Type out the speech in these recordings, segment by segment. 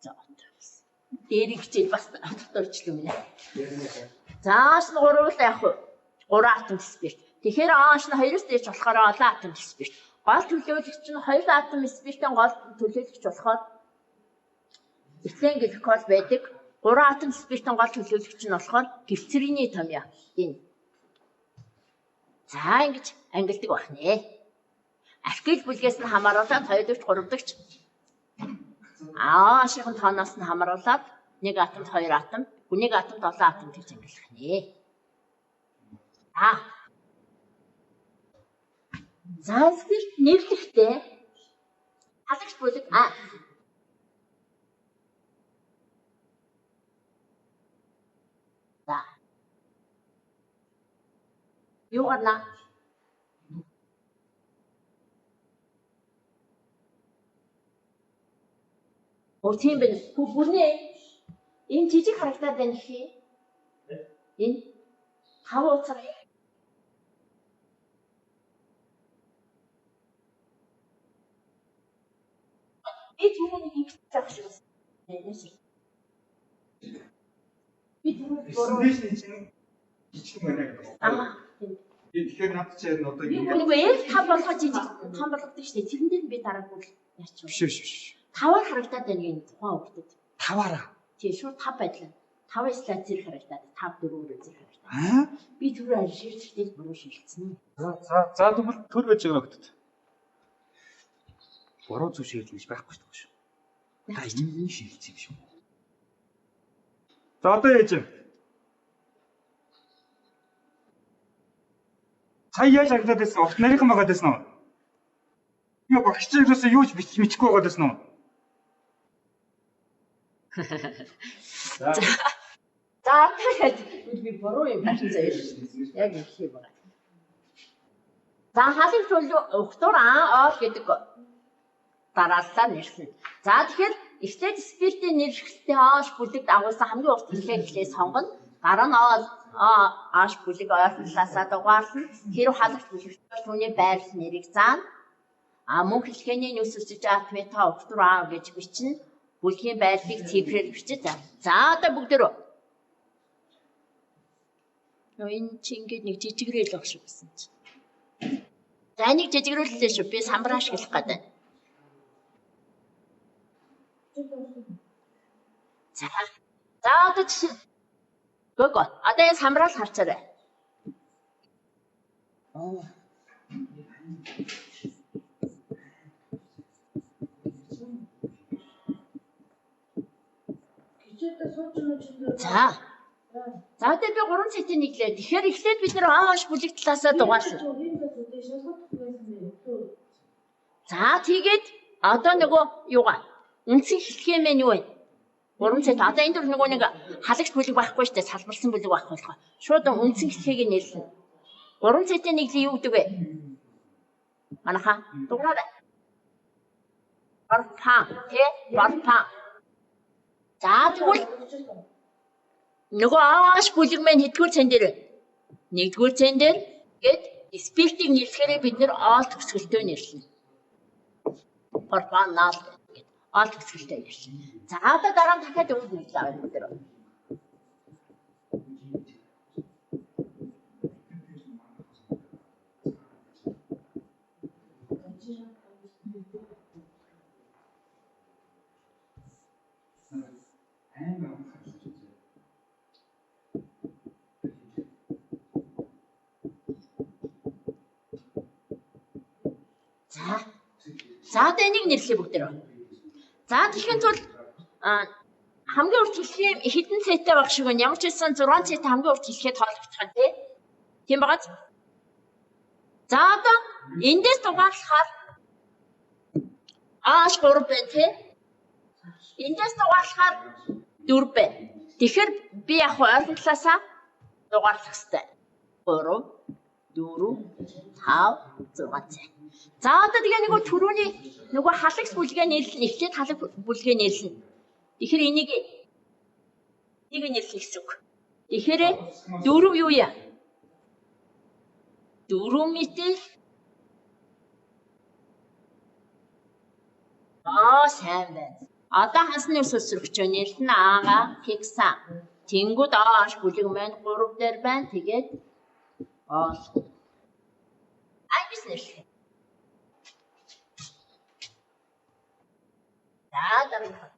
За одоо. Дээрийг хичээл бас дурчлаа юм нэ. За ааш нь гурвал яг хуу 3 атом спирт. Тэгэхээр ааш нь 2-оос дээш болохоор олон атом спирт. Гол төлөөлөгч нь 2 атом спиртийн гол төлөөлөгч болохоор этилен гликол байдаг. 3 атом спиртийн гол төлөөлөгч нь болохоор глицерины томьёо. Энэ. За ингэж ангилдаг байх нэ. Алкил бүлгээс нь хамааруулаад 2 дэх 3 дэх аашийн тооноос нь хамааруулаад 1 атомд 2 атом, 1 атомд 7 атом гэж ангилах нэ. За. За спирт нэрлэхдээ халагч бүлэг а. За. Юу гарна? Оо тийм байна. Бүрнээ энэ жижиг харагдаад байна гэх юм. Энэ тав ууцаар би түрүү нэг ингэж авах шиг байна. Би түрүү буруу Дээш нь чинь жижиг байна гэдэг. Аа. Тийм. Тэгэхээр над чи харин одоо Би ингэ нөгөө L 5 болгоо жижиг том болгодог шүү дээ. Тэрэн дээр нь би дараагүй л яач вэ? биш биш биш. Таваар харагдаад байна энэ тухайн хүүхдэд. Таваараа. Тийм шууд 5 байдлаа. 5 слайд зэрэг харагдаад 5 4-өөр зэрэг харагдаад. Аа? Би түрүү харин шилжчихтэй л буруу шилжсэн. За за за тэгвэл төр байж байгаа нөхдөд. Буруу зүг шийдэл гэж байхгүй шүү дээ. Та энэ энэ шилжсэн юм шүү. За одоо яаж юм? Сая яаж харагдаад байсан? Урт нарийнхан байгаад байсан уу? Яа багш чи ерөөсөө юу ч бичихгүй байгаад байсан уу? За. За тэгэхээр би буруу юм харсан заяа шүү дээ. Яг их юм байна. За халын төлөв ухтур аа ол гэдэг дарааллаа нэрлэнэ. За тэгэхээр эхлээд спиртийн нэршлэлтэй ааш бүлэг дагуулсан хамгийн урт хэлхээ эхлээ сонгоно. Дараа нь оол ааш бүлэг ойрхон талаасаа дугаарлана. Хэрв халагч бүлэгт түүний байрлал нэрийг заана. А мөн хэлхээний нөөц өсөж атомын тоо ухтур аа гэж бичнэ. Бүлгийн байрлалыг цифрээр бичиж. За одоо бүгдөө Нөө энэ чи ингээд нэг жижигрэл баг шиг байсан чи. За энийг жижигрүүллээ шүү. Би самбар ашиглах гэдэг. За. За одоо жишээ. Гого. Одоо энэ самбараас харчаарай. Оо. За. За одоо би 3 центийн нэглээ. Тэгэхээр эхлээд бид нэр ааш бүлэг талаасаа дугаарлаа. За тэгээд одоо нөгөө юугаа үндсэн хэлхээ мэн юу вэ? 3 цент. Одоо энэ дөр нөгөө нэг халагч бүлэг байхгүй шүү дээ. Салбарсан бүлэг байхгүй болохоор шууд үндсэн хэлхээг нэрлэнэ. 3 центийн нэглээ юу гэдэг вэ? Манайхаа дугаараа. Пропан тий? Пропан. За тэгвэл нөгөө ааш бүлэг мэн хэдгүүр цэн дээр вэ? Нэгдүгээр цэн дээр гээд спиртийг нэрлэхээрээ бид нэр оол төгсгөлтөй нэрлэнэ. Пропанол гээд оол төгсгөлтөй нэрлэнэ. За одоо дараа нь дахиад өвд нэрлээ авах бид нар. Амар амархан шүү дээ. За. За одоо энийг нэрлэе бүгдээрээ. За тэгэхин тул хамгийн урт хэлхээ хэдэн цайтай баг шиг байна. Ямар ч байсан 6 цайтай хамгийн урт хэлхээ тоологдох юм тий. Тийм байгааз. За одоо эндээс дугаарлахаар ааш 3 байна тий. Эндээс дугаарлахаар 4 байна. Тэгэхээр би яг ойрхон талаасаа дугаарлах хэрэгтэй. 3 4 5 6 цай. За одоо тэгээ нөгөө түрүүний нөгөө халагс бүлгээ нэрлэн эхлээд халаг бүлгээ нэрлэнэ. Тэгэхээр энийг нэг нэрлэх гэсэн үг. Тэгэхээр 4 юу яа? 4 метил. Аа сайн байна. Одоо хансан нөөц өсрөгч нэлт нь Ага хексан. Тэнгүүд О H бүлэг маань 3 дээр байна. Тэгээд оол. Ангис нэрлэх. За дараа.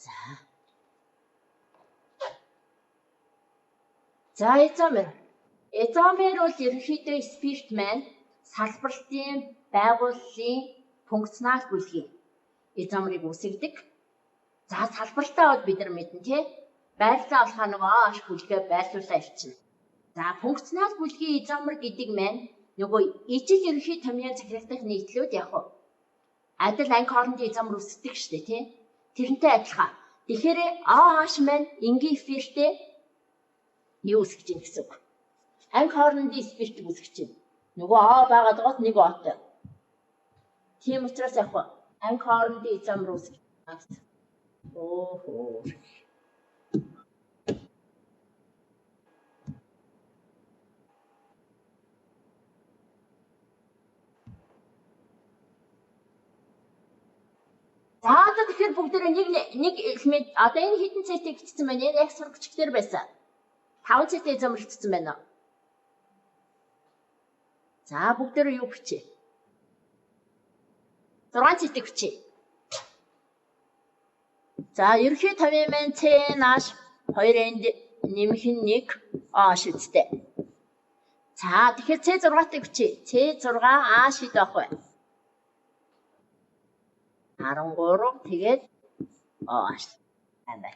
За. За изомер. Изомер бол ерөнхийдөө спирт маань салбарлалтын байгууллын функционал бүлгийн изомерыг үүсгэдэг. За салбарлалтаа бол бид нар мэднэ тий. Байрлалаа болохоор нөгөө О H бүлгээ байрлуулаа явчихна. За функционал бүлгийн изомер гэдэг маань нөгөө ижил ерөнхий томьёон захирагдах нийтлүүд яг уу адил анги хоорондын изомер үүсгэдэг шүү дээ тий. Тэрнтэй адилхан. Тэгэхээр О H маань энгийн эфиртэй юу үүсгэж ийн гэсэн үг. Анги хоорондын спиртийг үүсгэж байна. Нөгөө О байгаад байгаас нэг О-той. Тийм учраас яг анги хоорондын изомер үүсгэж байна гэсэн. Өөхөө. За одоо тэгэхээр бүгдээрээ нэг элемент одоо энэ хэдэн цэтэй бичсэн байна? Энэ яг сурагч дээр байсан. 5 цэтэй изомер бичсэн байна уу? За бүгдээрээ юу бичээ? 6 цэтэй бичээ. За ерөнхий томьёо маань C H 2 энд нэмэх нь 1 О шидтэй. За тэгэхээр C6-тай бичээ. C6 А шид авах бай. 13 тэгээд О H байна.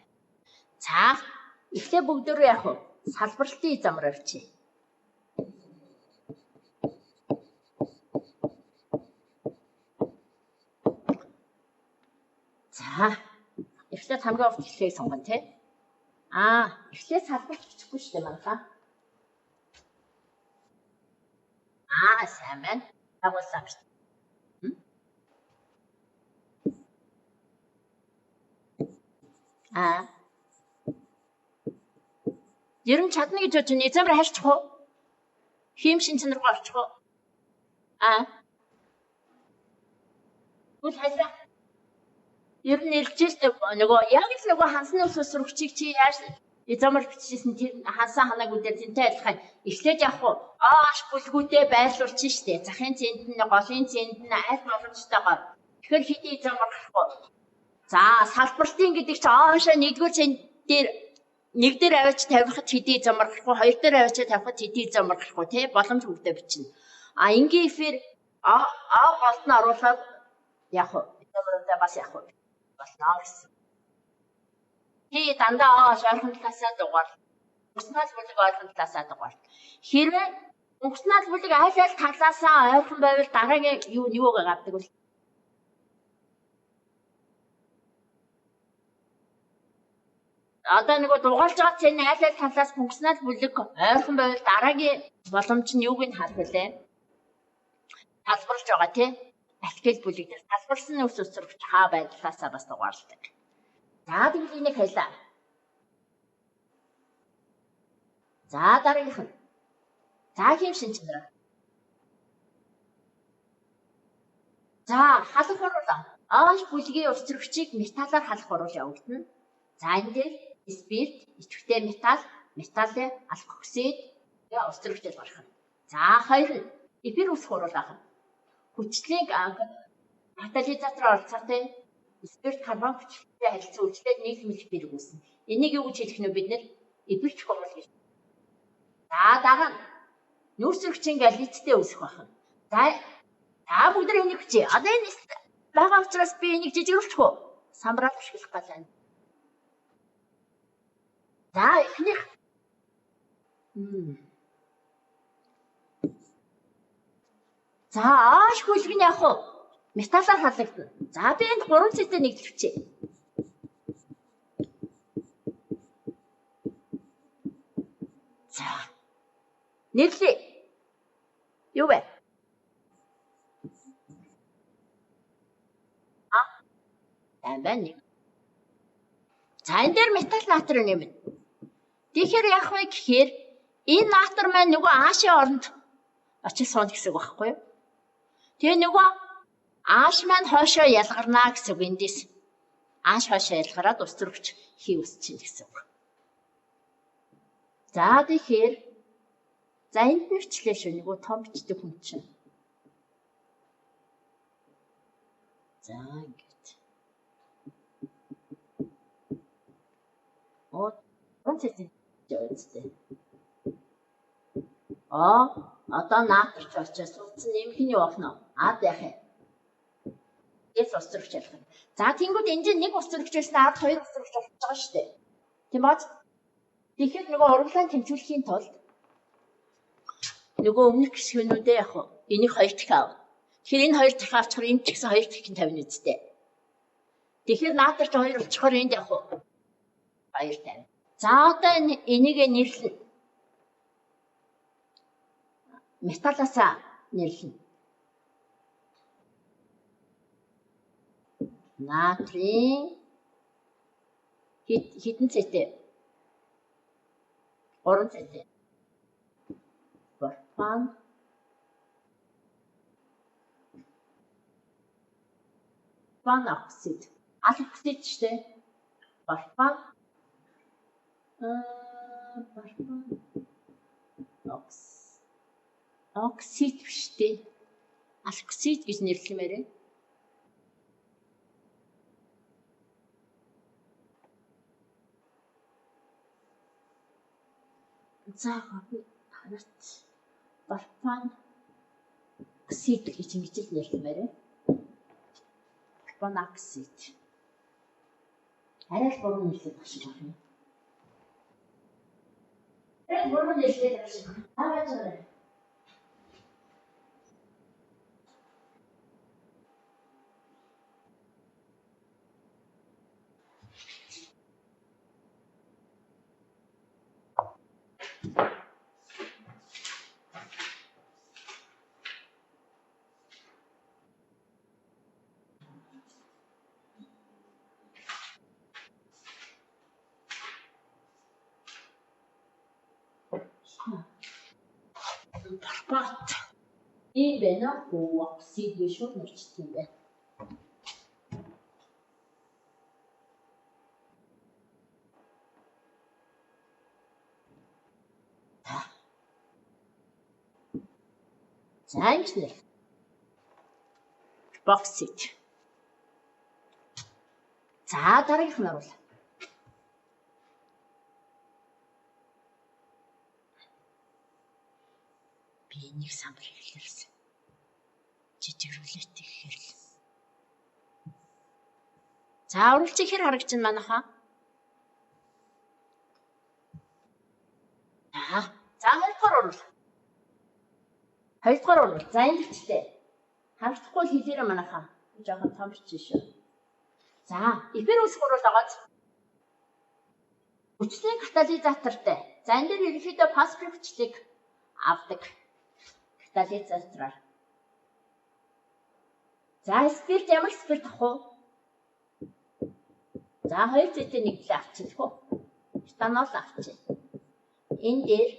За эхлээ бүгдөө яг уу салбарлалтын изомероор бичээ. За эхлээд хамгийн урт эхлэгийг сонгоно тий. Аа эхлээд салбарт бичихгүй шүү дээ манайхаа. Аа сайн байна. Байгуулсан биш. Аа. Ер нь чадна гэж бодож байна. Изомер харьчих уу? Хим шин чанар руу орчих уу? Аа. Үл хайлаа. Ер нь нэрлэж штэ нөгөө яг л нөгөө хансан нөөц өсрөгчийг чи яаж изомер бичижсэн тэр хансаа ханаагүй дээр тэнтэй адилхан эхлээд явах уу? О H бүлгүүдээ байрлуулчих штэ. Захын цэнд нь, голын цэнд нь аль боломжтойгоор. Тэгэхээр хэдий изомер гарах вэ? За салбарлалтын гэдэг чинь О H нэгдүгээр цэнд дээр нэг дээр аваач тавихад хэдий изомер гарах вэ? Хоёр дээр аваач тавихад хэдий изомер гарах вэ? Тэ боломж бүгдээ бичнэ. А энгийн эфир О голд нь оруулаад яг уу изомеруудаа бас яг уу болно гэсэн. Тий дандаа О H ойрхон талаасаа дугаар. Функционал бүлэг ойрхон талаасаа дугаар. Хэрвээ функционал бүлэг аль аль талаасаа ойрхон байвал дараагийн юу юуг авдаг вэ? Одоо нөгөө дугаалж байгаа цэн аль аль талаас функционал бүлэг ойрхон байвал дараагийн боломж нь юуг нь харах вүлээ? Салбарлаж байгаа тий. Алкил бүлэг дээр салбарлсан нөөц өсрөгч хаа байдлаасаа бас дугаарладаг. За тэгвэл энийг хайлаа. За дараагийнх нь. За хим шин чанар. За халах хуруул. Ош бүлгийн өсрөгчийг металлаар халах хуруул явагдана. За энэ дээр спирт, идэвхтэй металл, металлын алкоксид өсрөгчөд гарах нь. За хоёр нь эфир үүсэх хуруул авах. Хүчлийн катализатор оролцоотой спирт карбон хүчлэлтэй харилцан үйлчлээд нийлмэл эфир үүснэ. Энийг юу гэж хэлэх нь бид нэр эфирч хуруул гэж. За дараа нь нүүрсрэгчийн галиттэй үүсэх байна. За та бүгд энийг хүчээ. Одоо энэ байгаа учраас би энийг жижигрүүлчих үү? Самбраад ашиглах гал байна. За эхнийх. За ааш хүлэг нь яг уу металлаар халагдана. За би энд 3 цэтэй нэгдэлвчээ. За. Нэрлэе. Юу вэ? А. Сайн байна. За энэ дээр металл натрий нэмнэ. Тэгэхээр яах вэ гэхээр Энэ наатар маань нөгөө Аашийн оронд очиж сууна гэсэн үг байхгүй юу? Тэгээ нөгөө Ааш маань хойшоо ялгарнаа гэсэн үг эндээс. Ааш хойшоо ялгараад ус төрөгч хий үсэж чинь гэсэн үг. За тэгэхээр за энд нэрчлээ шүү нөгөө том бичдэг хүн чинь. За ингээд. Оо цэцэн үстэй. Аа одоо наатарч очиж суудсан нэмэх нь юу байх нь? Ад яах юм? Эс ус төрөгч ялах юм. За тэнгууд энэ чинь нэг ус төрөгч байсан ард хоёр ус төрөгч болчихж байгаа шүү дээ. Тийм бааз. Тэгэхээр нөгөө ураглаан тэмцүүлэхийн тулд нөгөө өмнөх гишгүүнүүдээ яг энийг хоёр дахин аав. Тэгэхээр энэ хоёр дахин авчихаар энэ ч гэсэн хоёр дахин 50 үсттэй. Тэгэхээр наатарч хоёр болчихоор энд яг 250. За одоо энийг нэрлэнэ. Металлаасаа нэрлэнэ. Натрийн хэдэн цэтэй? 3 цэтэй. Пропан оксид. Аль оксид шүү дээ. Пропан оксид биш дээ. Алксид гэж нэрлэмээр. За би хараач. Пропан оксид гэж ингэж л нэрлэмээр. Пропан оксид. Арай л буруу нэрлэх байх шиг байна. Арай л буруу нэрлэх байх шиг. Тааж байгаа. Пропат. Ийм байна уу? Оксид гэж шууд нэрчдэг юм байна. За ингэж нэр. Оксид. За дараагийнх нь оруул. Би энийг самбар хэрэглээрсэн. Жижигрүүлээт ихээр л. За уралцыг хэр харагч нь манайхаа? За хоёрдугаар урал. Хоёрдугаар урал. За энэ бичтэй. Харагдахгүй л хэлээрэй манайхаа. Жоохон том бичсэн шүү. За эфир үүсэх урал байгааз. Хүчлийн катализатортай. За энэ дээр ерөнхийдөө фосфор хүчлийг авдаг. Катализатораар. За спирт ямар спирт авах вэ? За хоёр зүйтэй нэг л авчих уу? Этанол авчих. Энэ дээр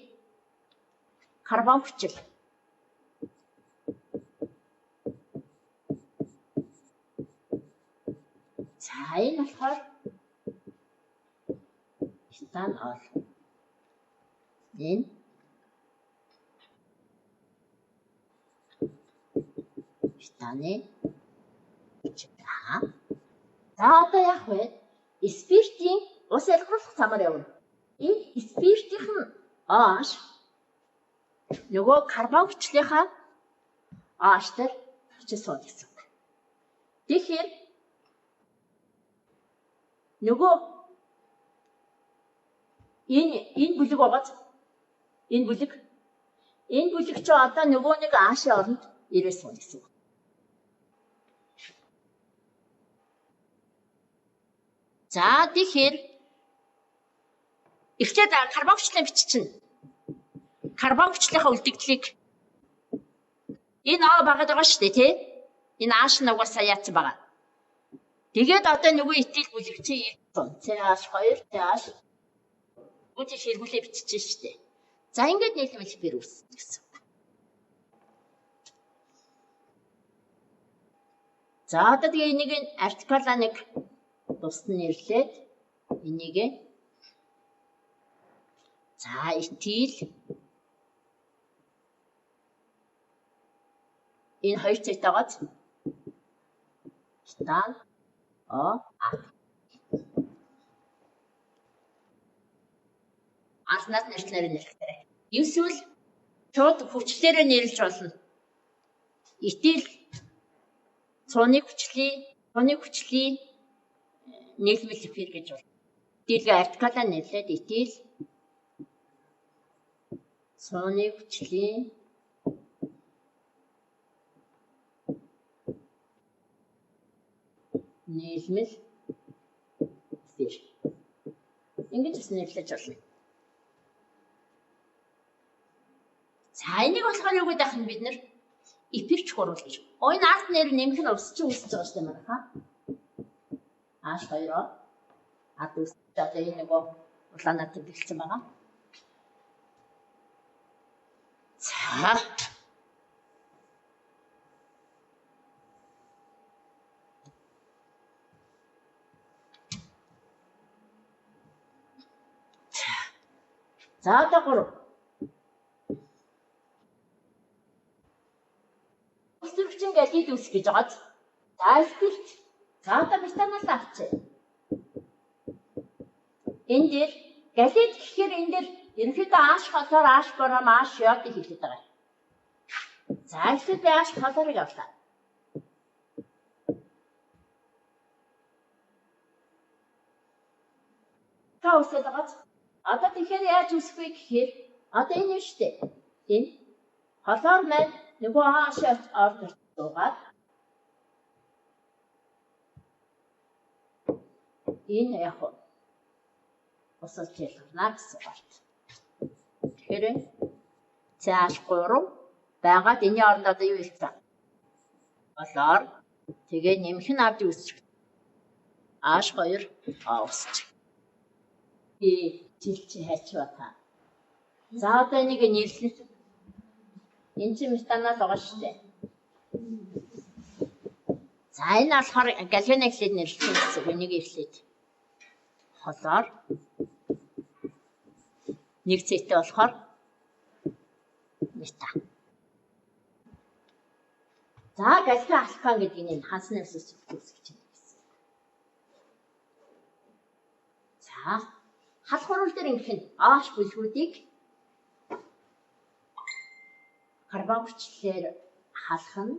карбон хүчил. За энэ болохоор этанол. Энэ этаны хүчил. За одоо яах вэ? Спиртийн ус ялгаруулах замаар явна. Энэ спиртийнх нь OH нөгөө карбон хүчлийнхаа OH дээр очиж сууна гэсэн үг. Тэгэхээр нөгөө энэ бүлэг байгааз энэ бүлэг чи одоо нөгөө нэг аашийн оронд ирээ сууна гэсэн үг. За тэгэхээр эхлээд карбон хүчлэн биччихнэ. Карбон хүчлийнхаа үлдэгдлийг энэ О багад байгаа шүү дээ, тий? Энэ H нь угаасаа яатсан байгаа. Тэгээд одоо нөгөө этил бүлэг чи CH2 CH үгүй ширгүүлээ биччихэн шүү дээ. За ингээд нийлмэл эфир үүснэ гэсэн. За одоо тэгээ энийг артикала нэг тусад нэрлээд энийг за этил энэ хоёр цэгтэйгооц этан о а алнаас нэртлээр нэрлэхээр. Эсвэл шууд хүчлээрээ нэрлэж болно. Этил цууны хүчлийн нийлмэл эфир гэж болно. Этилгээ артикалаа нэрлээд этил цууны хүчлийн нийлмэл эфир. Ингэж бас нэрлэж болно. За энийг болохоор юу гэдэг нь бид нэр эфирч хурвал гэж. Энэ арт нэр нэмэх нь ус чинь үүсэж байгаа шүү дээ манайхаа. Ааш хоёроо ард үүсэж одоо энэ нөгөө улаанаар тэмдэглэсэн байгаа. За. За одоо 3. Өсвөрчин галид үүсэх гэж байгааз. За спирт. За одоо метанол авчээ. Энэ дээр галид гэхээр энэ дээр ерөнхийдөө ааш холоор, ааш бором, ааш йодыг хэлээд байгаа. За эхлээд би ааш холоорыг авлаа. Та үсээд байгааз. Одоо тэгэхээр яаж үүсэх вэ гэхээр одоо энэ юм шүү дээ. Энэ холоор маань нөгөө ааш орд суугаад энэ яг усалж ялгарна гэсэн үг. Тэгэхээр CH3 байгаад энэний оронд одоо юу хэлсэн? Холоор тэгээ нэмэх нь авч үүсчих. H2 А усчих. Би чилч хайчва та. За одоо энийг нэрлэх. Энэ чинь метанол байгаа шүү дээ. За энэ болохоор галван эхлээд нэрлэх гэсэн үг. Энийг эхлээд холоор нэг цэтэй болохоор мета. За галван алкан гэдэг нь хансны ус үүсгэж байна гэсэн. За халах хурал дээр ингэх нь ааш бүлгүүдийг карбон хүчлэлээр халах нь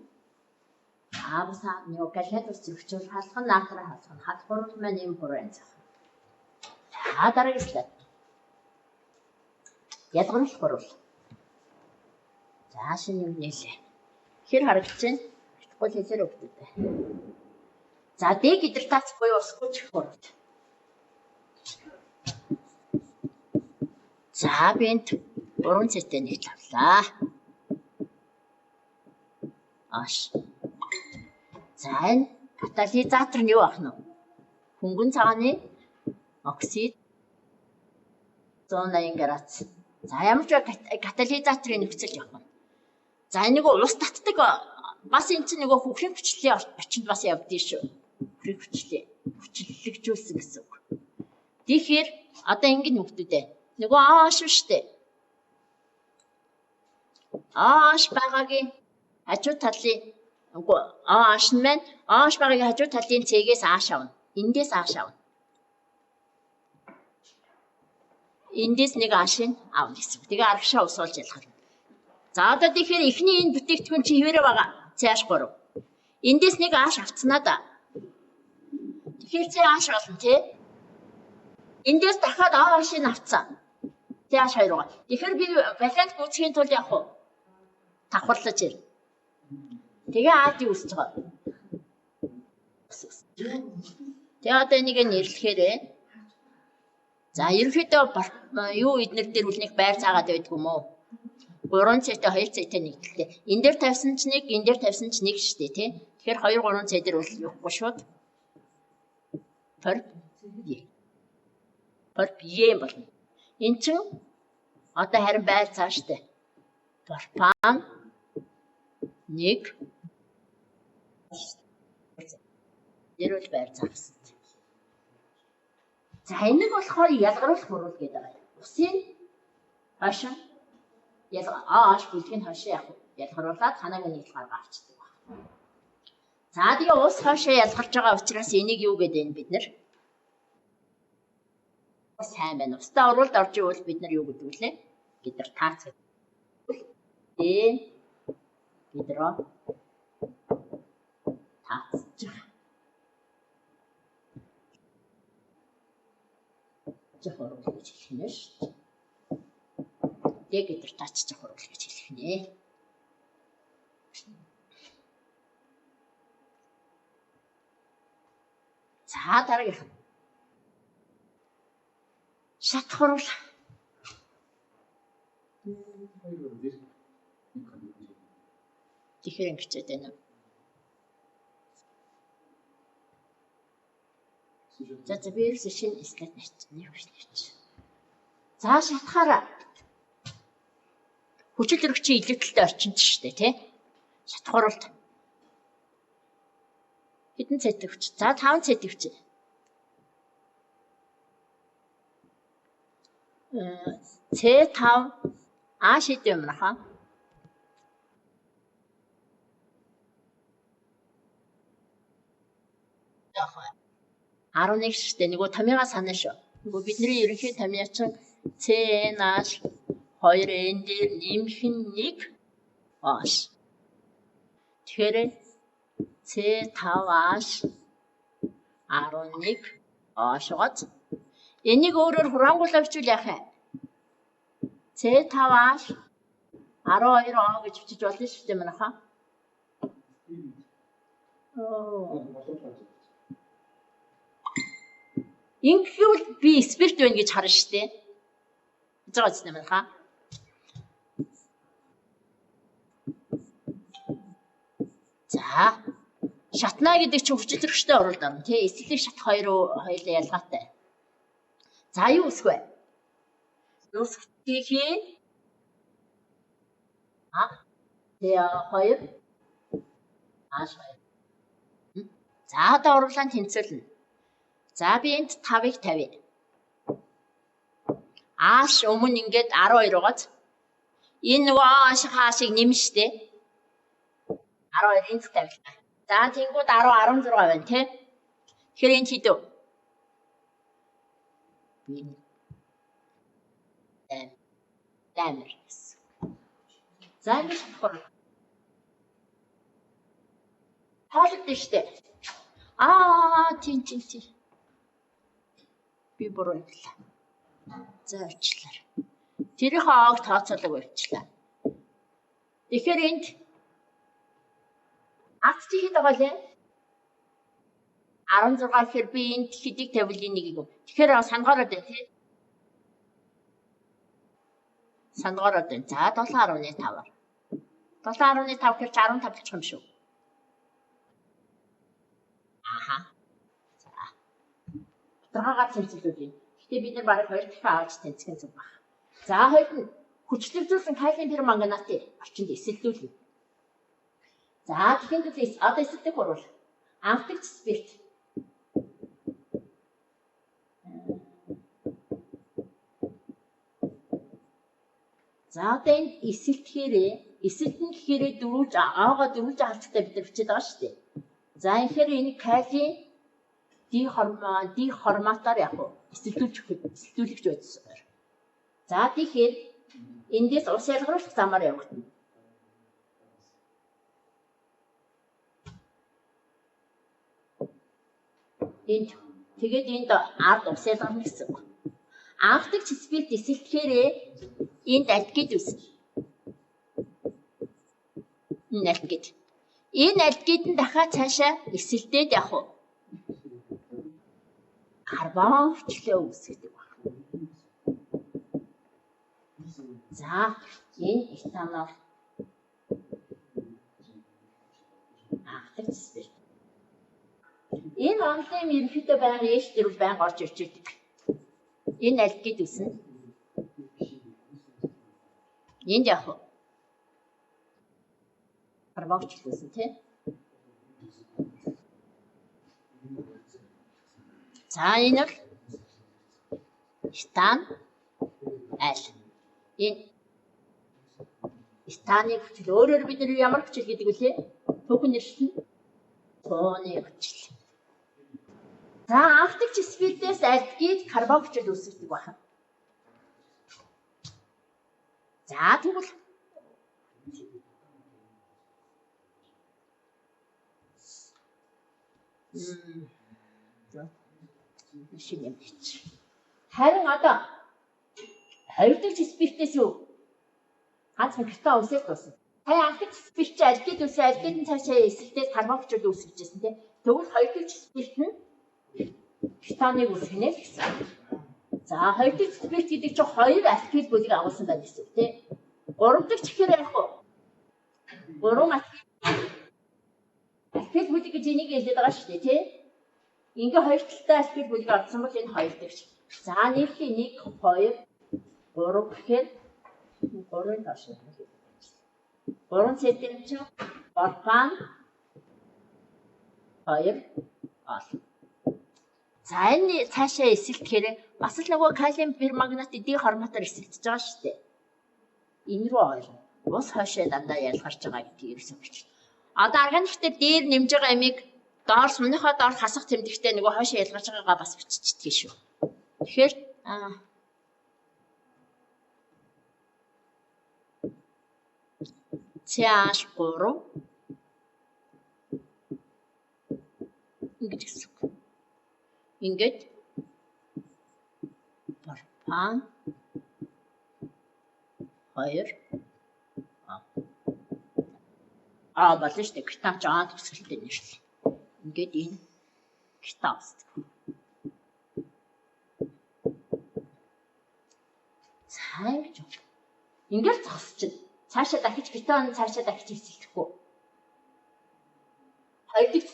аавсаа нөгөө галиад ус зөрчил халах нь натраа халах нь халах хурал маань ийм гурван янз. За дараагийн слайд. Ялгамж хурал. За шинэ юм нээлээ. Хэр харагдаж байна? Тэгвэл хэлээр өгдөг. За дегидратац буюу усгүйч хурал. За би энд 3 цэтэй нэг тавлаа. Аш. За энэ катализатор нь юу ах нь? Хөнгөн цагааны оксид 180 градус. За ямар ч катализаторын нөхцөл явах нь. За энэ нөгөө ус татдаг бас энэ чинь нөгөө хөхрийн хүчлэлийн орчинд бас явдгийг шүү. Хөхрийн хүчлээ хүчлэгжүүлсэн гэсэн үг. Тэгэхээр одоо ингэ нүгдүүдээ. Нөгөө ааш шүү дээ. Ааш байгаагийн хажуу талын үгүй ааш нь маань ааш байгаагийн хажуу талын цэгээс ааш авна. Эндээс ааш авна. Эндээс нэг аашийг авна гэсэн. Тэгээ аргашаа усуулж ялах. За одоо тэгэхээр эхний энэ бүтээгдэхүүн чи хэвээрээ байгаа. CH3. Эндээс нэг ааш авцнаа да. Тэгэхээр CH болно тий. Эндээс дахиад аашийг авцсан. CH2 байгаа. Тэгэхээр би валент гүйцэхийн тулд явах уу? Давхарлаж ир. Тэгээ АД үүсэж байгаа. Тэгээ одоо энийг нэрлэхээр за ерөнхийдөө юу эднэр дээр үлнэх байр цаагаад байдаг юм уу? 3 цэтэй 2 цэтэй нэгдэлтэй. Энэ дээр тавьсан ч нэг, энэ дээр тавьсан ч нэг шүү дээ, тий. Тэгэхээр 2 3 цэ дээр бол явахгүй шууд. Пор Е. Пор Е болно. Эн чин Одоо харин байр цааштай. Пропан 1 дэрвэл байр заасан. За энэ нь болохоор ялгаруулах хурал гэдэг байгаа. Усын хойшоо ааш бүлгийг хойшоо яг ялгаруулад ханааг нэг талаар авчдаг байна. За тэгээ ус хойшоо ялгарч байгаа учраас энийг юу гэдэг вэ бид нэр? Сайн байна. Устай уралд орж ивэл бид нар юу гэдэг вүлээ? Гидратац гэдэг. Д гидро таацж байгаа. Хурал гэж хэлэх нэ шүү дээ. Д гидратац хурал гэж хэлэх нэ. За дараагийнх нь. Шат хурал. Тэгэхээр ингэчээд байна. За за би ерөөсөө шинэ слайд нэг нэч. За шатахаараа хүчил төрөгчийн илүүдэлтэй орчинд шүү дээ, тий? Шатах хуралд хэдэн цайтай хүч? За 5 цайтай хүч. С5 А шийдвэ юм хаа. Яах вэ? 11 шүү дээ. Нөгөө томьёогоо санаа шүү. Нөгөө бидний ерөнхий томьёо чинь CNH 2N дээр нэмэх нь 1 H. Тэгэхээр C5H 11 H гоц. Энийг өөрөөр хураангуулаа бичвэл яах юм? C5H 12 O гэж бичиж болно шүү дээ манайхаа. Ингэвэл би спирт байна гэж харна шүү дээ. Гэж байгаа зү манайхаа. За шатна гэдэг чинь хүчил төрөгчтэй оролд орно тий. Эсэлэг шат хоёр хоёулаа ялгаатай. За юу үсэх вэ? Үүсгэхээ а Т2 H2. За одоо оруулаан тэнцвэрлэнэ. За би энд 5-ыг тавья. H өмнө ингээд 12 байгааз. Энэ нөгөө H хаашийг нэмнэ штэ. 12 энд тавилаа. За тэнгууд 10 16 байна тий. Тэгэхээр энд хэд вэ? Би 8 гэсэн. За ингэж шатах. Тоологдсон штэ. Аа тийм тийм тийм. Би буруу явлаа. За уучлаарай. Тэрийнхээ оог тооцоолог явуулчлаа. Тэгэхээр энд акт чи хэд байгаа лээ? 16 гэхээр би энд хэдийг тавил энийг. Тэгэхээр сангаараад байна тий. Сангаараад байна. За 7.5-аар. 7.5 гэхээр 15 болчих юм шүү. Аха. За. Тодорхойгаар тэнцвэрлүүлье. Гэхдээ бид нар бараг хоёр дахин авч тэнцэх нь зөв баг. За хоёрт нь хүчлэгдүүлсэн калийн перманганатын орчинд эсэлдүүлнэ. За тэгэхэд л одоо эсэлдэг хурал. Анхдагч спирт. За одоо энд эсэлтгэхээрээ эсэлтэн гэхээрээ дөрвөлж аага дөрвөлж хаалцтай бид нар бичээд байгаа шүү дээ. За тэгэхээр энэ калийн ди хорматаар яг уу эсэлдүүлж өгөх эсэлдүүлэгч байцсаар. За тэгэхээр эндээс ус ялгаруулах замаар явагдана. Энд тэгээд энд ард ус ялгарна гэсэн үг. Анхдагч спирт эсэлтгэхээрээ энд альдгид үүснэ. Энэ альдгид. Энэ альдгид нь дахиад цаашаа эсэлдээд явах уу? Карбон хүчлээ үүсгэдэг баг. За энэ этанол анхдагч спирт. Энэ онлын ерөнхийдөө байнга ээш дэрвэл байнга орж ирж байдаг. Энэ альдгид үүснэ. Энд яах вэ? Карбон хүчил үүснэ тий. За энэ бол этан аль. Энэ этаны хүчил өөрөөр бид нар ямар хүчил гэдэг вүлээ? Түүхэн нэршил нь цууны хүчил. За анхдагч спиртээс альдгид карбон хүчил үүсгдэг байна. За тэгвэл шинэ юм чи. Харин одоо хоёр дахь спиртээс юу? Ганц кетон үсээд дуусна. Сая анхдагч спирт чи альдгид үсээ, альдгид нь цаашаа эсэлтээд карбон хүчил үүсгэжсэн тий. Тэгвэл хоёр дахь спирт нь кетоныг үүсгэнэ л гэсэн. За хоёр дахь спирт гэдэг чинь хоёр алкил бүлэг агуулсан байна гэсэн үг тий. Гурав дахь чихээр яах вэ? Гурван алкил бүлэг гэж энийг хэлээд байгаа шүү дээ тий. Ингээ хоёр талтай алкил бүлэг авсан бол энэ хоёр дахь. За нийлээ 1 2 3 гэхээр 3-ын доош юм. 3 центр чинь пропан 2 ол. За энэ цаашаа эсэлтгэхээр бас л нөгөө калиум перманганат дихроматаар эсэлтэж байгаа шүү дээ. Энэ рүү ойрно. Ус хойшоо дандаа ялгарч байгаа гэдгийг ерөөсөө бичнэ. Одоо органик дээр дээр нэмж байгаа ямиг доор сумныхоо доор хасах тэмдэгтээ нөгөө хойшоо ялгарч байгаагаа бас биччихдэг шүү. Тэгэхээр CH3 ингэж гэсэн үг. Ингээд пропан 2 а болно шүү дээ. Кетон ч аа төгсгөлтэй нэрлээ. Ингээд энэ кетон үүсдэг. За ингэж. Ингээд зогсчихно. Цаашаа дахиж кетон цаашаа дахиж эсэлтэхгүй. Хоёр дахь.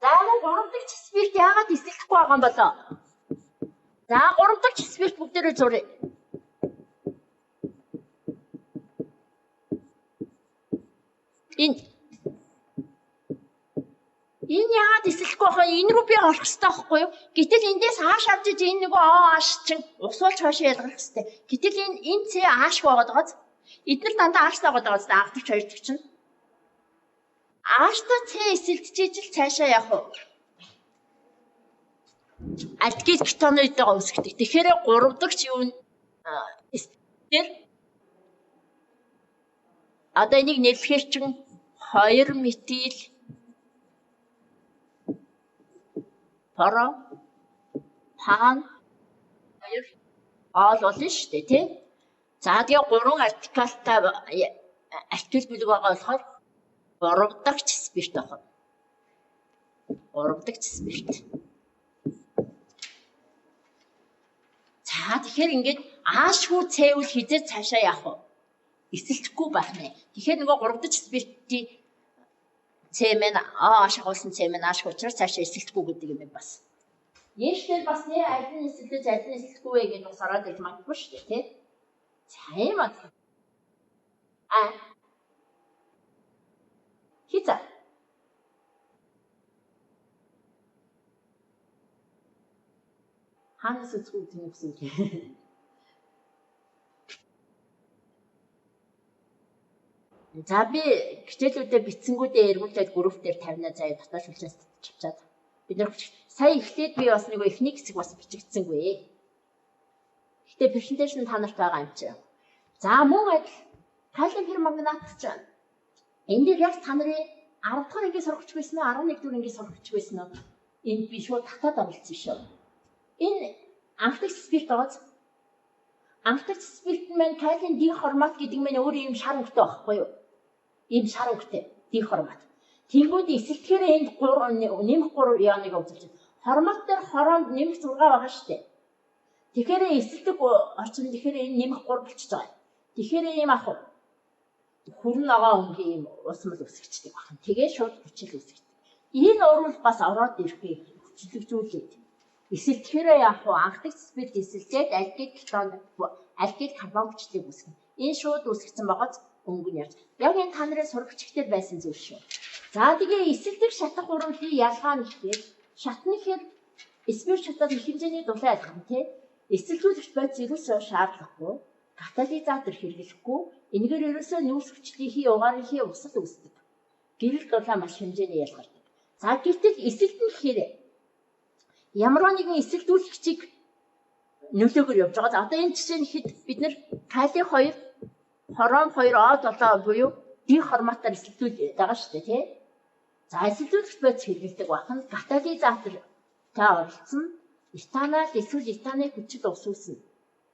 За мөн гурав дахь спирт яагаад эсэлтэхгүй байгаа юм болоо? За гурав дахь спирт бүгдээрээ зуръя. Энэ яагаад эсэлтэхгүй байх вэ? Энэ рүү би орох хэрэгтэй байхгүй юу? Гэтэл эндээс ааш авч иж энэ нөгөө ааш чинь усуулж хойшоо ялгарх хэрэгтэй. Гэтэл энэ С ааш байгаад байгааз эднэр дандаа ааш байгаад байгааз анхдагч хоёр дахь чинь. Ааштай С эсэлтжиж л цаашаа явах уу? Альдгид кетоноидоо үүсгдэг. Тэгэхээр гурав дахь юу нь тэр одоо энийг нэрлэхээр чинь 2 метил пропан 2 ол болно шүү дээ тий. За тэгээ 3 артикалтай алкил бүлэг байгаа болохоор 3 дахь спирт байна. 3 дахь спирт. За тэгэхээр ингээд аашгүй цээвэл хизээ цаашаа явах вэ? Эсэлтэхгүй байх нэ. Тэгэхээр нөгөө 3 дахь спиртийн Цэмэн ааш агуулсан цэмэн ааш учраас цаашаа эсэлтэхгүй гэдэг юм бас. Ийштэй бас нэ аль нь эсэлдэж аль нь эсэлтэхгүй вэ гэж бас ороод ирж магадгүй шүү дээ тий. За юм аа. Хиза. Хаанаас үзэх үү гэсэн үг. За би хичээлүүдээ битсэнгүүдээ эргүүлээд групп дээр тавина заяа дотоод шүлжээс чавчаад. Бид нар сая эхлээд би бас нөгөө эхний хэсэг бас бичигдсэнгүй. Гэтэ презентацийн та нарт байгаа юм чи. За мөн адил калиум перманганат чинь энэ дээр яг та нарын 10 дугаар ангийн сурагч байсан уу 11 дугаар ангийн сурагч байсан уу? Энд би шууд татаад оролцсон шүү. Энэ анхдагч спирт байгааз. Анхдагч спирт маань калиум дихромат гэдэг маань өөр юм шар өнгөтэй байхгүй юу? Ийм шар өнгөтэй дихромат. Тэнгүүд эсэлтгэхээр энд 3 нэмэх 3 ионыг үзүүлж байна. Хормат дээр хороонд нэмэх 6 байгаа шүү дээ. Тэгэхээр эсэлтэг орчин тэгэхээр энэ нэмэх 3 болчихж байгаа. Тэгэхээр ийм ах уу? Хүрэн ногоон өнгийн ийм уусмал үсгчдэг байна. Тэгээ шууд хүчил үсгдэг. Энэ урвал бас ороод ирэхгүй хүчлэгжүүлээд. Эсэлтгэхээр яах вэ? Анхдагч спирт эсэлтээд альдгид кетон альдгид карбон хүчлийг үүсгэнэ. Энэ шууд үүсгэсэн байгааз өнгө нь явж. Яг энэ та нарын сурагчдэр байсан зүйл шүү. За тэгээ эсэлдэх шатах уруулын ялгаа нь ихээр шатны гэхээр спирт шатаад их хэмжээний дулаан алхам тий. Эсэлдүүлэгч бодис ерөөсөө шаардлагагүй. Катализатор хэрэглэхгүй. Энэгээр ерөөсөө нүүрс хүчлийнхий угаарынхий усал үүсдэг. Гэрэл дулаан маш хэмжээний ялгардаг. За гэтэл эсэлдэн гэхээр ямар нэгэн эсэлдүүлэгчийг нөлөөгөр явж байгаа. Одоо энэ жишээ нь хэд бид нэр кали 2 хором 2 O7 буюу дихроматаар эсэлдүүл байгаа шүү дээ тий. За эсэлдүүлэгч бодис хэрэглэдэг байх нь катализатор та оролцсон этанол эсвэл этаны хүчил ус үүснэ.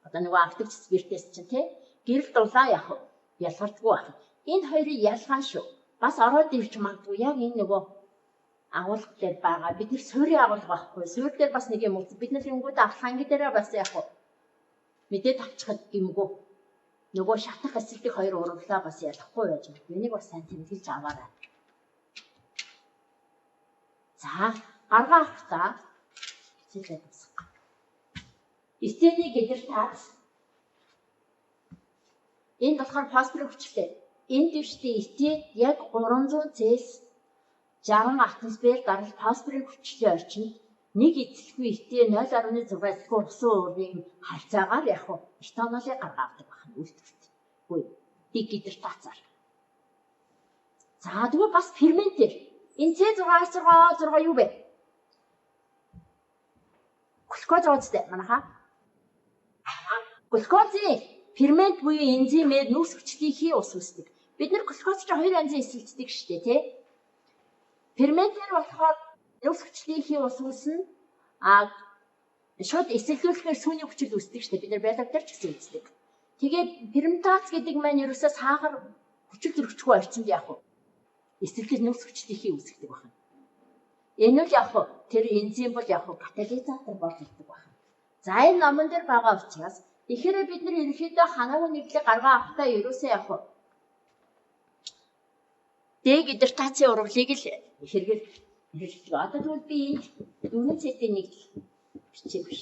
Одоо нөгөө автогч спиртээс чинь тий гэрэл дулаан яг ялгардаггүй байх. Энэ хоёрын ялгаа шүү. Бас ороод ирж магадгүй яг энэ нөгөө агуулга дээр байгаа. Бид нэр суурийн агуулга байхгүй. Суур дээр бас нэг юм үз. Бид нар юмгууд авах анги дээрээ бас яг мэдээд авчихад гимгүү. Нөгөө шатах эсэлдэх хоёр урвалаа бас ялахгүй байж магадгүй. Энийг бас сайн тэмдэглэж аваарай. За, гаргаа авах та хичээлээ дуусгах. Эстений гидертац энд болохоор фосфорын хүчлээ. Энд дэвштэй эстен яг 300 Цельс 60 атмосфер дарал фосфорын хүчлийн орчинд нэг эзэлгүй эстен 0.6 эзэлгүй усан уурын харьцаагаар яг этанолыг гаргаа авдаг байна үйлдвэрт. Үгүй дигидертацаар. За тэгвэл бас ферментээр энэ C6H6O6 юу вэ? Глюкоз ууцтай манайхаа. Глюкозын фермент буюу энзимээр нүүрс хүчлийнхий ус үүсдэг. Бид нар глюкоз чинь хоёр янзын эсэлддэг шүү дээ, тий? Ферментээр болохоор нүүрс хүчлийнхий ус үүснэ. А шууд эсэлдүүлэхээр сүүний хүчил үүсдэг шүү дээ. Бид нар биологи дээр ч гэсэн үздэг. Тэгээд ферментац гэдэг маань ерөөсөө сахар хүчил төрөгчгүй орчинд яах вэ? Эсэлдэл нүүрс хүчлийнхий үүсгдэг байна. Энэ үл яг тэр энзим бол яг катализатор болж ирдэг байна. За энэ номон дээр байгаа учраас тэгэхээр бид нар ерөнхийдөө ханаагүй нэгдлийг гаргаа авахдаа ерөөсөө яг дегидратацийн урвалыг л хэрэглэдэг. Одоо тэгвэл би энд 4 цэтийн нэгдэл бичээгүй биш.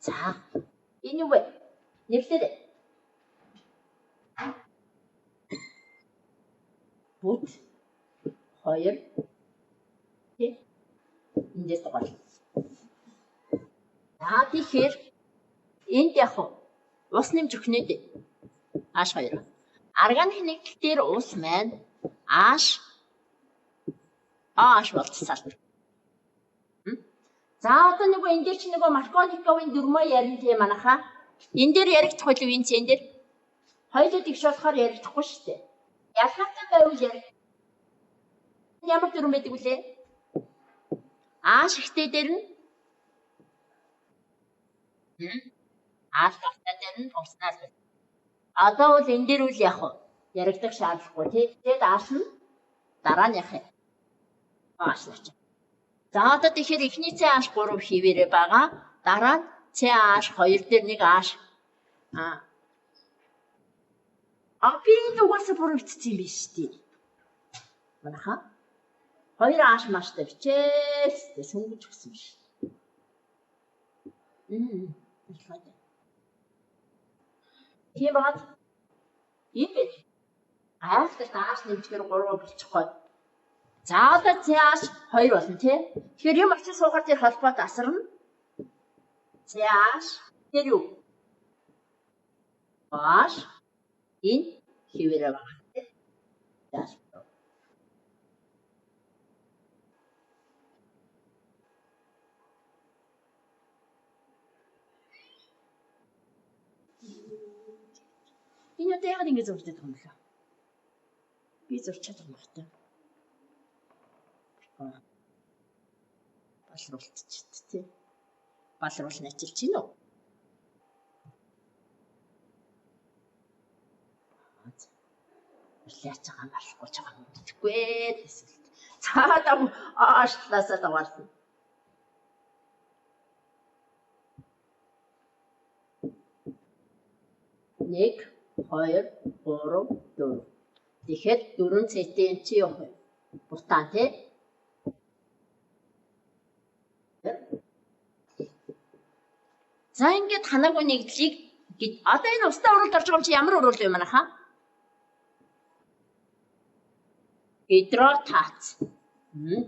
За энэ юу вэ? Нэрлээрэй. Бүт 2 тий эндээс дугаар. За тэгэхээр энд яг ус нэмж өгнө дээ. Ааш 2. Органик нэгдэл дээр ус маань ааш ааш болцсаал. За одоо нөгөө энэ дээр чи нөгөө Маркониковын дөрмөө ярина тий манайхаа. Энэ дээр яригдах байлгүй энэ цэн дээр. Хоёулаа тэгш болохоор яригдахгүй шүү дээ. Ялгаатай байвал яриг. Ямар дүрм байдаг вүлээ? Ааш ихтэй дээр нь ааш багтай дээр нь уснаас. Одоо бол энэ дээр үл яг яригдах шаардлагагүй тий. Тэгээд ааш нь дараа нь явах юм. Ааш нач. За одоо тэгэхээр эхний С ааш 3 хിവэрэ байгаа. Дараа нь С ааш 2 дээр нэг ааш. А би энд угаасаа буруу бичсэн юм биш үү? Манайхаа 2 ааш мааштай бичээл сөнгөж өгсөн биш. Тийм багаз ийм байж. Гайхалтай ааш нэмчихээр 3 болчихгоо. За одоо С ааш 2 болно тий. Тэгэхээр юм очиж суухаар тэр холбоот асарна. С ааш тэр юу? Ааш энэ хэвээрээ байгаа тий. Ааш. Энэ одоо яагаад ингэж зурдаг юм бэ? Би зурчаад байгаа юм байна. Балруулчих тий. Балруулна ажиллаж байна уу? Яаж байгаа юм болохгүй ч байгаа юм мэдэхгүй ээ гэсэн. Цаад ааш талаасаа дугаарлаа. Нэг, 2, 3, 4. Тэгэхээр 4 цэтэй юм чи явах вэ? Бутан тий. За ингээд ханаагүй нэгдлийг одоо энэ устай уруулд орж байгаа юм чи ямар уруул вэ манайхаа? Гидротац.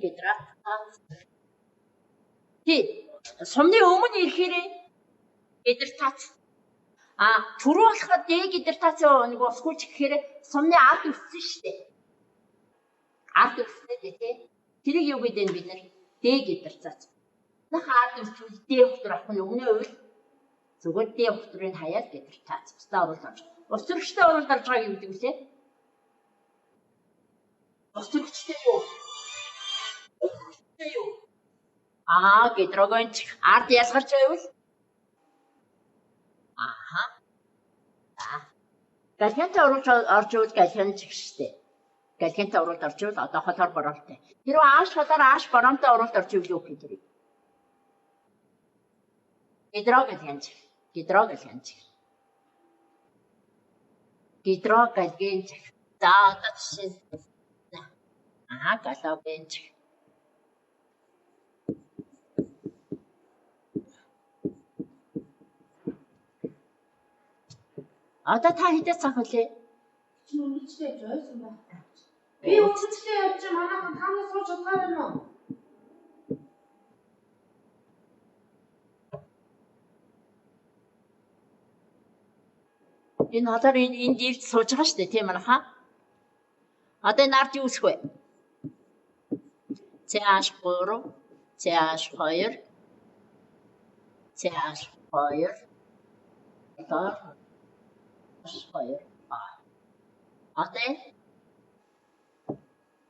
Гидротац. Тий. Сумны өмнө ирэхээр гидротац. А түрүү болохоор дегидротац нэг усгүйч гэхээр сумны ард өссөн шүү дээ. Ард өснө дээ тий. Тэрийг юу гэдэг нь бид нэр дегидротац. Нах ард өсвөл Д хөтөр авах нь өмнө үйл зүгээр Д хөтрийг хаяад гидротац. Устай уруулд орж. Ус төрөгчтэй уруулд орж байгааг юу гэдэг вүлээ? Ус төрөгчтэй юу? Ус юу? Аа, гидрогенч ард ялгарч байвал ааха. За. Галхиантай уруулж орж ивэл галхиан чигштэй. Галхиантай уруулд орж ивэл одоо холоор боромтой. Хэрвээ ааш холоор ааш боромтой уруулд орж ивэл юу гэх юм бэ? Гидрогалхианч. Гидрогалхианч. Гидрогалгенч. За одоо жишээ. Аа, галогенч. Одоо та хэдэж цах вүлээ? Чи үргэлжлээ явж ойсон байхгүй. Би үргэлжлээ явж манайхан та нар сууж чадгаар байна уу? Энэ холоор энэ энд ирж сууж байгаа шүү дээ, тийм манайхаа. Одоо энэ ард юу үсэх вэ? CH3, CH2, CH2, одоо 2 А. Одоо энэ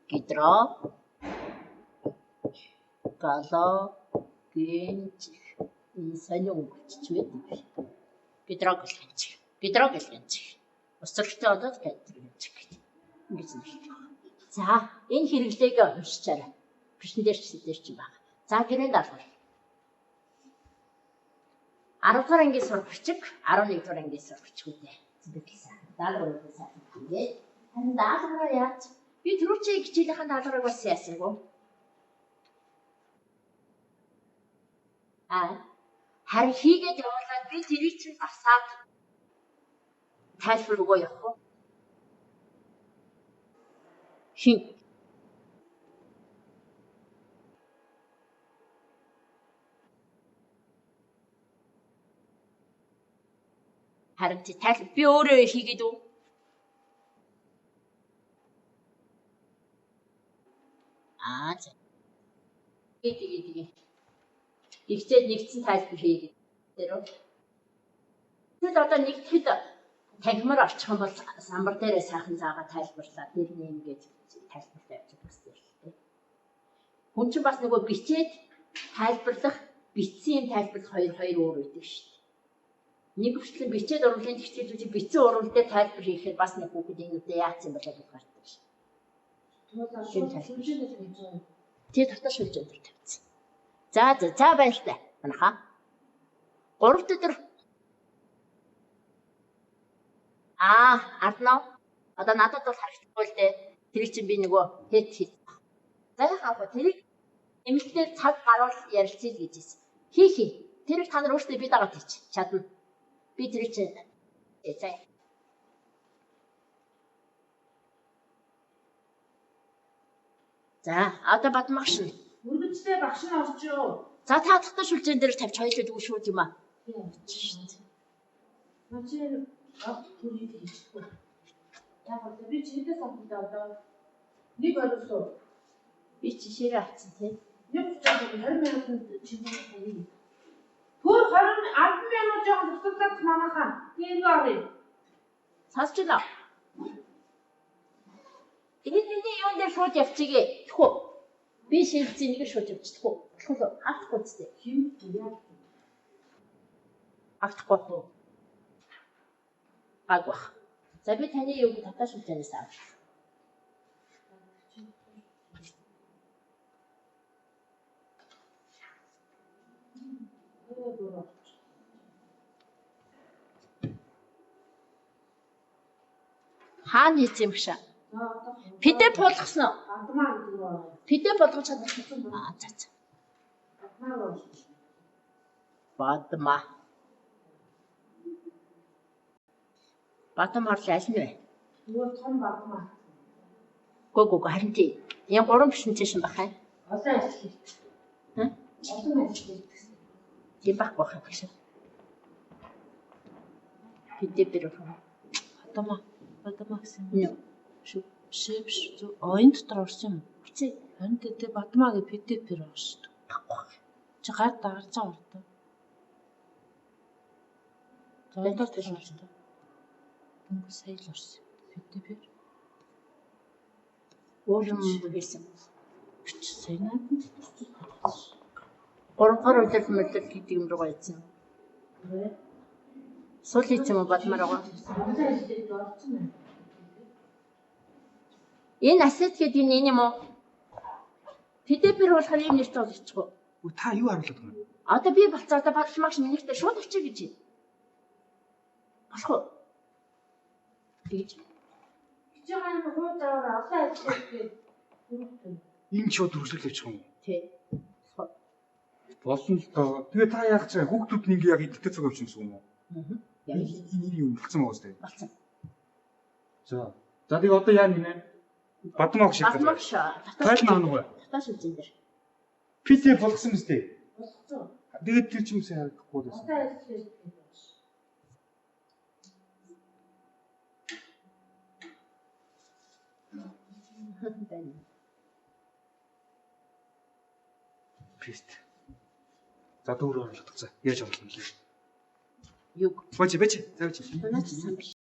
гидро галогенч энэ сонин өнгөчч байдаг. Гидрогалогенч. Гидрогалогенч. Ус төрөлтэй болоод гидрогалогенч гэдэг. Ингэж нэрлэдэг. За энэ хэрэглээг уншичаарай. Бичэн дээр ч дээр ч байна. За гэрээнд даалгавар. 10 дугаар ангийн сурагчиг 11 дугаар ангийн сурагчгүй зэвэрлсэн. Даалгаврыг сайхан хийгээд харин даалгавраа яаж би түрүүчийн хичээлийнхэн даалгаврыг бас яасангүй. Аа харин хийгээд явуулаад би тэрийг чинь асаад тайлбар өгөө явах уу? Хин харин тий тайл би өөрөө хийгээд үү? Аа за. Тэгээ. Игчээд нэгдсэн тайлбар хийгээд тэр үү? Тэгэл одоо нэгтгэхэд танхимаар орчих юм бол самбар дээрээ сайхан заагаа тайлбарлаа. Тэр нэг ингэж тайлбарлаа явчих бас л дээ. Хүн чинь бас нөгөө бичээд тайлбарлах, бичсэн юм тайлбарлах хоёр өөр байдаг шүү дээ. Нэг хүртэл бичээд уруулын хичээлүүдийг бичсэн уруул дээр тайлбар хийхээр бас нэг хүүхэд энэ үдэ яатсан болоо гэж гардаг шин. Тий дотоод шүлжээн дээр тавьсан. За за за баяртай. Манайхаа. 3 өдөр аа арднаа. Одоо надад бол харагдахгүй л дээ. Тэр чинь би нөгөө хэд хийх. За яах вэ? Тэрийг нэмэлтээр цаг гарвал ярилцъя гэж хэлсэн. Хий. Тэрийг та нар өөрсдөө би дагаад хийч. Чадна. Би тэр чинь за. За одоо Бадмагш нь. Үргэлжлээ багш нь орчоо. За та татсан шүлжээн дээр тавьж хоёулаа дүү шүүд юм аа. Мачи ав түрийг хийчихгүй. Яг одоо би чидээс авах одоо нэг ориусуу. Би жишээрээ авсан тий. Нэг 30 20 минутанд чимээ хаяа. Түр 20 10 минут жоохон тусалдаад манайхаа. Би ингэ оръё. Сонсч байна уу? Энэ миний юун дээр шууд явчихъя. Тэхүү. Би шилжсэн нэг шууд явчихдаггүй. Болох уу? Автахгүй зү. Хин яа. Автахгүй хөө. Гаг бах. За би таны юуг татаа шилжээнээс авах. Хаана хийсэн юм гшаа? PDF болгосон уу? Бадмаа гэдэг рүү. PDF болгож чадсан. Аа за за. Бадмаа руу. Бадмаа. Бадам хорлол аль нь вэ? Нөгөө том бадмаа. Гөө гөө харин тий. Энэ гурван презентацийн бах юм. Олон ажил хийдэг. Хм? Олон ажил хийдэг гэсэн. Тийм байхгүй байх юм шиг. PDF-ээр байна. Бадмаа. Бадмаа гэсэн Нэ. юм. Шүү. Биш ээ, биш. Зөв. Оо энэ дотор орсон юм. Чи Харин тэ бадмаа гэ PDF-ээр байгаа шүү дээ. байхгүй. Чи гар дагарч байгаа урд. За одоо Тэр тэр орсон. Дөнгөж сая л орсон. PDF-ээр. Өөр юм хэлсэн. Бич сая наадсан ч орсон. Гуравдугаар үлрэл мэдлэл гэдэг юм руу гоёцсон. Сул хийсэн юм уу бадмаар байгаа. Олон ажил хийдэг орсон юм. Энэ асет гэдэг нь энэ юм уу? PDF-ээр болохоор ийм нэртэй болчихгүй. Үгүй та юу харуулдаг юм? Одоо би болцоо одоо багш минийхтэй шууд очие гэж байна. Болох уу? Тэгж. Гэж байгаа юм хуу заавар олон ажил хийдэг. Энэ шууд үргэлжлүүлж явчих юм уу? Тий. Болох уу? Болно л доо. Тэгээ та яах гэж байгаа? Хүүхдүүд нь ингээ яг идэвхтэй цуг явчихсан гэсэн юм уу? Аа. Яг Энэ энэ юу болцсон байгаа үстэй. болсон. За. За тэгээ одоо яа нэ? Бадмаа гэж шийдэх. Бадмагш. Файл наана уу? Татаа шилжин дээр. PDF болгосон мэт дээ. Болгоцсон. Тэгээд тэр чинь сайн харагдахгүй байсан. Одоо ажил хийдэг. Байна. Пест. За дүүр оруулах за. Яаж оруулах юм бэ? Юг. Бачи бачи. За бачи. Наач сан биш.